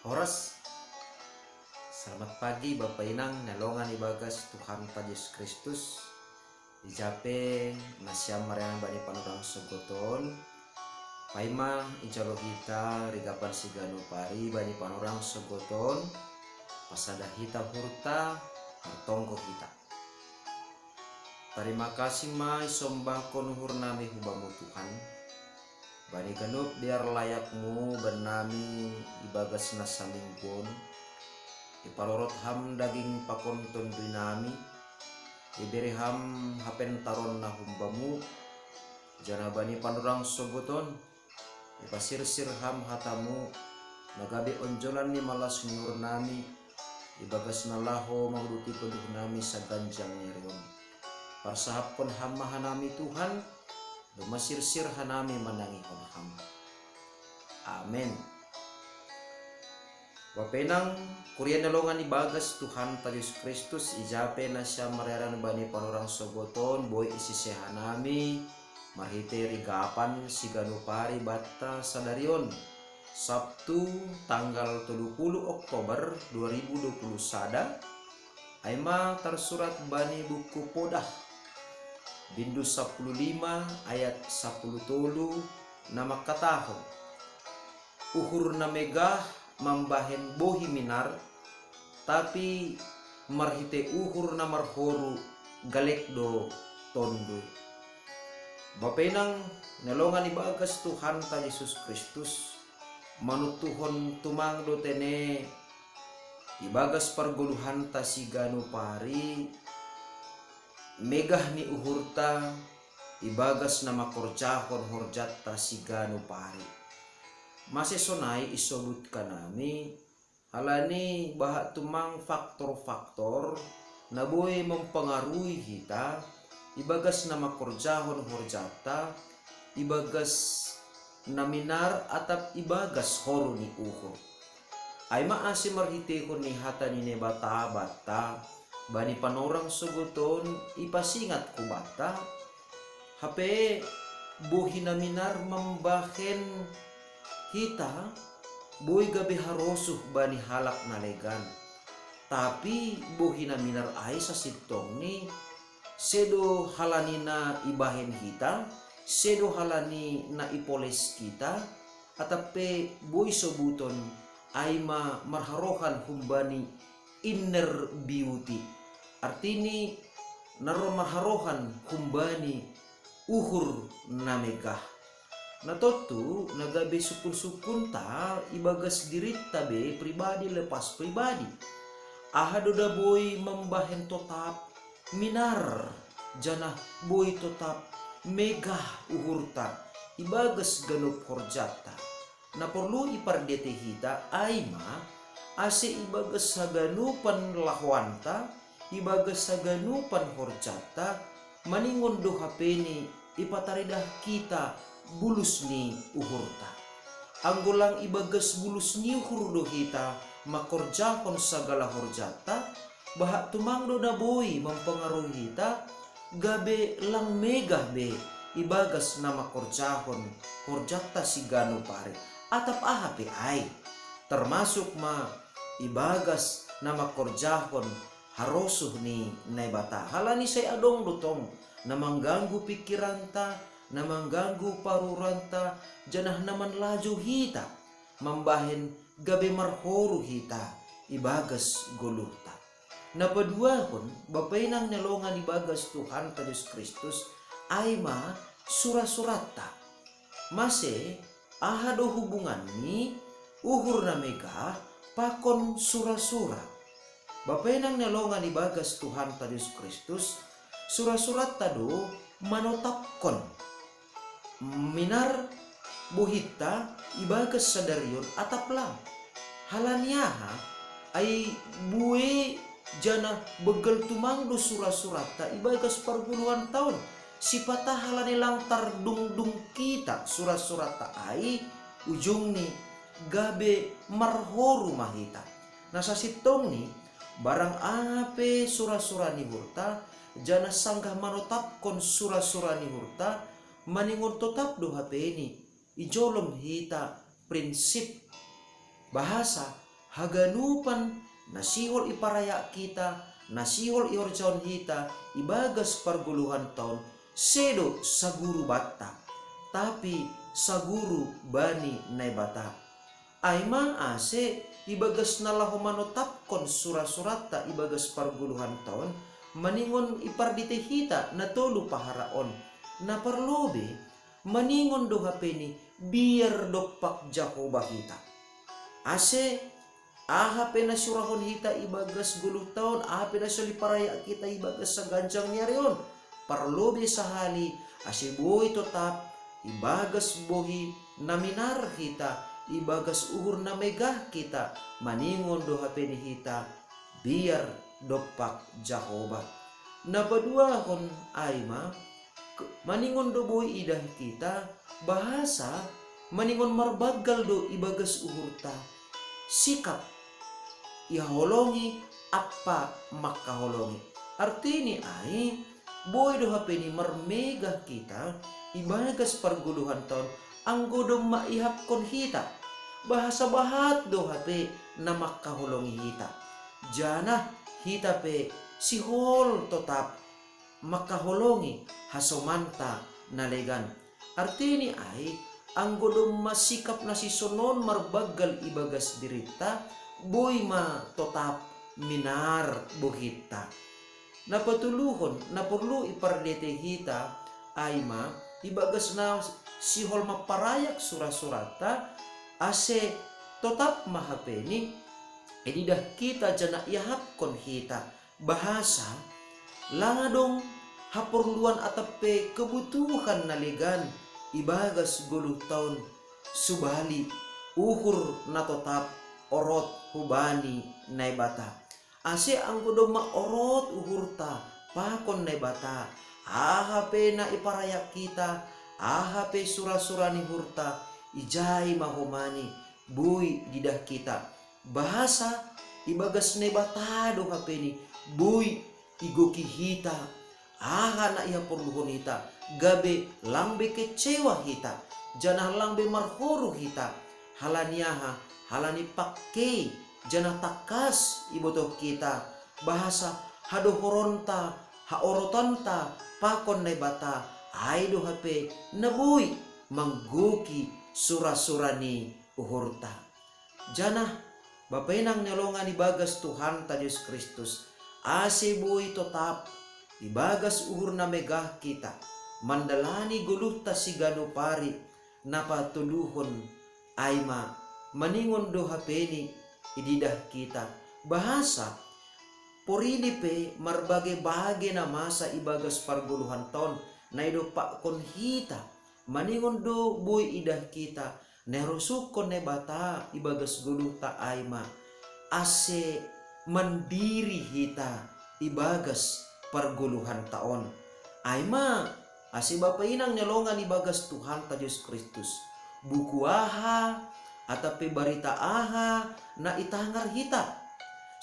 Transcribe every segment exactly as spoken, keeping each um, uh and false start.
Horas. Selamat pagi Bapa Inang, na longan ibagas Tuhanta Jesus Kristus. Ija pe nasiam marianan bani panorang sogoton, paima ijalo hita rigapan siganup ari bani panorang sogoton, pasada hita uhurta, martonggo hita. Tarima kasih ma isombahkon uhurnami hu Bamu Tuhan, bani ganup dear layakMu bannami ibagas na saminggu on, iparorot Ham daging pakon tonduinami, ibere Ham hapentaronna humbaMu, janah bani panorang sogoton, ipasirsir Ham hataMu, na gabe onjolan ni malas ni uhurnami, ibagas na laho manguduti goduhnami saganjang ni ari on. Parsahapkon Ham ma hanami Tuhan, domma sirsir hanami manangihon Ham. Amen. Bapa Inang, kuria na longan ibagas Tuhanta Jesus Kristus, ija pe nasiam marianan bani panorang sogoton, boi isise hanami marhitei rigapan siganup ari banta sadari on, Sabtu tanggal tolu puluh Oktober dua ribu dua puluh sada, ai ma tarsurat bani buku Podah, bindu sapuluh lima ayat sapuluh tolu, na mangkatahon: Uhur na megah mambahen bohi minar, tapi marhitei uhur na marhoru galek do tondui. Bapa Inang na longan ibagas Tuhanta Jesus Kristus, manuntuhon tumang do tene ibagas pargoluhanta siganup ari, megah ni uhurta ibagas na mangkorjahon horjanta siganup ari. Mase sonai isobutkan nami, halani bahat tumang faktor-faktor na boi mampangaruhi hita ibagas na mangkorjahon horjanta, ibagas na minar atap ibagas horu ni uhur. Ai ma ase marhiteihon ni hata ni Naibata banta bani panorang sogoton ipasingat hubanta, hape bohi na minar mambahen hita boi gabe harosuh bani halak na legan. Tapi bohi na minar ai sasintongni sedo halani na ibahen hita, sedo halani na ipoles hita, atap pe boi sobuton ai ma marharohan humbani inner beauty. Artini na ro marharohan humbani uhur na megah. Na tontu na gabe sungkun-sungkunta ibagas dirinta be pribadi lepas pribadi. Aha do na boi mambahen totap minar, janah boi totap megah uhurta ibagas ganup horjanta. Na porlu ipardiatei hita ai ma, ase ibagas haganupan lahoanta, ibagas haganupan horjanta, maningon do hapeni ipataridah hita bulus ni uhurta. Anggo lang ibagas bulus ni uhur do hita mangkorjahon sagala horjanta, bahat tumang do na boi mampangaruhi hita gabe lang megah be ibagas na mangkorjahon horjanta siganup ari, atap aha pe ai, termasuk ma ibagas na mangkorjahon harosuh ni Naibata. Halani sai adong do tong na mangganggu pikiranta, na mangganggu paruranta, janah na manlajou hita mambahen gabe marhoru hita ibagas goluhta. Na paduahon, Bapa Inang na longan ibagas Tuhanta Jesus Kristus, ai ma sura-suratta. Mase, aha do hubungan ni uhur na megah pakon sura-sura? Bapa Inang na longan ibagas Tuhanta Jesus Kristus, sura-suratta do manotapkon minar bohinta ibagas sadari on atap lang. Halani aha? Ai buei janah banggal tumang do sura-suratta ibagas pargoluhanta on. Sipata halani lang tardungdung hita sura-suratta ai, ujungni gabe marhoru ma hita. Na sasintongni, barang aha pe sura-sura ni uhurta, janah sanggah manotapkon sura-sura ni uhurta, maningon totap do hapeni ijolom hita prinsip bahasa haganupan na sihol iparayak kita, na sihol ihorjahon hita ibagas pargoluhan taon, sedo saguru banta, tapi saguru bani Naibata. Ai ma ase ibagas na laho manotapkon sura-suranta ibagas pargoluhan taon, maningon ipardite hita na tolu pahara on. Na parlobei, maningon do hape ni biar dompak Jahowa hita. Ase aha pe na surahon hita ibagas goluh taon, aha pe na sihol iparayak kita ibagas saganjang ni ari on, parlobei sahali ase boi totap ibagas bohi na minar hita, ibagas uhur na megah kita, maningon do hape ni hita biar dompak Jahowa. Na paduahon ai ma, maningon do boi idah hita, bahasa maningon marbanggal do ibagas uhurta, sikap ihaholongi ampa mangkaholongi. Artini ai, boi do hape ni marmegah hita ibagas pargoluhan taon, anggo domma iahapkon hita, bahasa bahat do hape na mangkaholongi hita, janah hita pe sihol totap mangkaholongi hasomanta na legan. Artini ai, anggo domma sikap na sisonon marbanggal ibagas dirinta, boi ma totap minar bohinta. Na patoluhon na porlu ipardete hita ai ma, ibagas na sihol mamparayak sura-suranta, ase totap ma hape ni ididah hita janah iahapkon hita, bahasa lang adong haporluan atap pe kebutuhan na legan ibagas goluh taon, subali uhur na totap orot hubani Naibata. Ase anggo domma orot uhurta pakon Naibata, aha pe na iparayak hita, aha pe sura-sura ni uhurta, ijai ma homa ni boi ididah hita, bahasa ibagas Naibata do hape ni boi igoki hita aha na ihaporluhon hita, gabe lang be kecewa hita, janah lang be marhoru hita. Halani aha? Halani pangkei janah tangkas ibotoh hita, bahasa hadohoronta, haorotanta pakon Naibata, ai do hape na boi manggoki sura-sura ni uhurta. Janah, Bapa inang ni longan ibagas Tuhanta Jesus Kristus, ase boi totap ibagas uhur na megah hita mandalani goluhta siganup ari, na patoluhon ai ma, maningon do hape ni ididah hita, bahasa porini pe marbage-bage na masa ibagas pargoluhan taon na idompakkon hita, maningon do boi idah hita na irosuhkon Naibata ibagas goluhta ai ma, ase mandiri hita ibagas pargoluhan taon. Ai ma, ase Bapa inang ni longan ibagas Tuhanta Jesus Kristus, buku aha atap pe barita aha na itangar hita,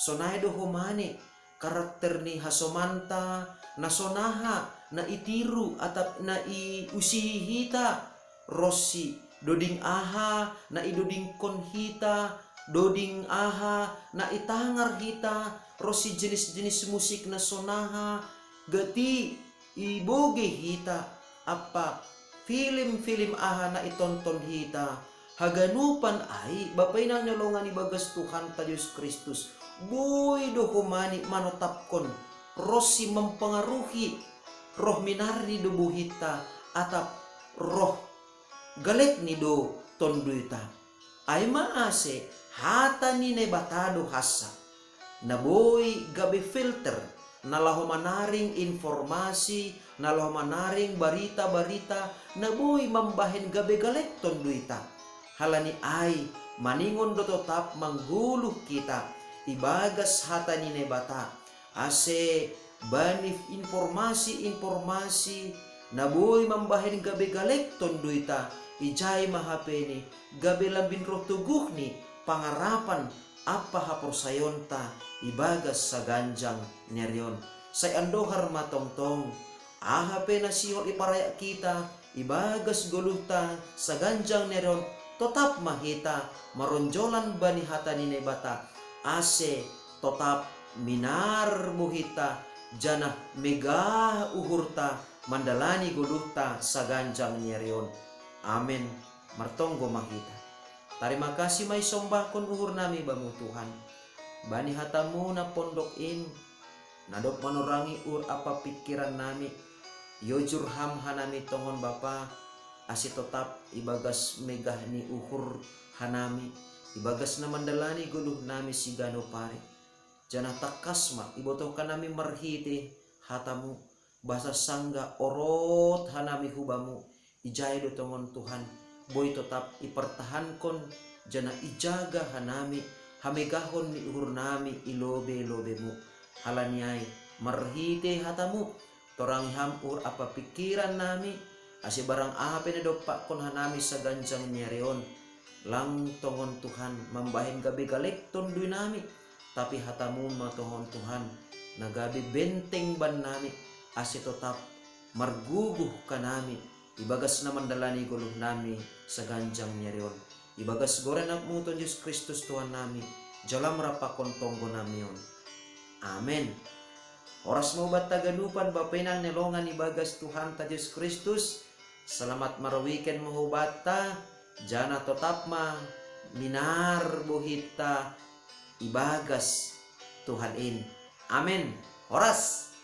sonai do homa ni karakter ni hasomanta na sonaha na itiru atap na iusihi hita, ronsi doding aha na idodingkon hita, doding aha na itangar hita, ronsi jenis-jenis musik na sonaha, gati ibogei hita, ampa film-film aha na itonton hita. Haganupan ai, Bapa inang ni longan ibagas Tuhanta Jesus Kristus, boi do homa ni manotapkon ronsi mampangaruhi roh minarni do bohinta atap roh galekni do tonduyta. Ai ma ase hata ni Naibata do hansa na boi gabe filter, na laho manaring informasi, na laho manaring barita-barita na boi mambahen gabe galek tonduyta. Halani ai, maningon do totap manggoluh hita ibagas hata ni Naibata, ase bani informasi-informasi na boi mambahen gabe galek tonduyta, ijai ma hape ni gabe lambin roh toguh ni pangarapan ampa haporsayaonta ibagas saganjang ni ari on. Sai andohar ma tongtong, aha pe na sihol iparayak hita ibagas goluhta saganjang ni ari on, Totap ma hita maronjolan bani hata ni Naibata, ase totap minar bohita, janah megah uhurta mandalani goluhta saganjang ni ari on. Amen. Martonggo ma hita. Tarima kasih ma isombahkon uhur nami Bamu Tuhan, bani hataMu na pondok in, na dob manorangi uhur ampa pingkiran nami. Iojur Ham hanami tongon Bapa, ase totap ibagas megah ni uhur hanami, ibagas na mandalani goluh nami siganup ari. Janah tangkas ma ibotohkan nami marhitei hataMu, bahasa sanggah orot hanami hu Bamu, ijai do tongon Tuhan, boi totap ipertahankon, janah ijaga hanami hamegahon ni uhur nami i lobei-lobeiMu. Halani ai, marhitei hataMu, torangi Ham uhur ampa pingkiran nami, ase barang aha pe na dompakkon hanami saganjang ni ari on, lang tongon Tuhan mambahen gabe galek tonduy nami, tapi hataMu ma tongon Tuhan, na gabe benteng bannami, ase totap marguguh hanami ibagas na mandalani goluh nami saganjang ni ari on. Ibagas goran AnakMu Tuhan Jesus Kristus Tuhan nami, jalo Ham rap pakon tonggo nami on. Amen. Horas ma hubanta ganupan bapa inang na hinaholongan ibagas Tuhanta Jesus Kristus. Selamat marweekend ma hubanta, janah totap ma minar bohita ibagas Tuhan in. Amen. Horas.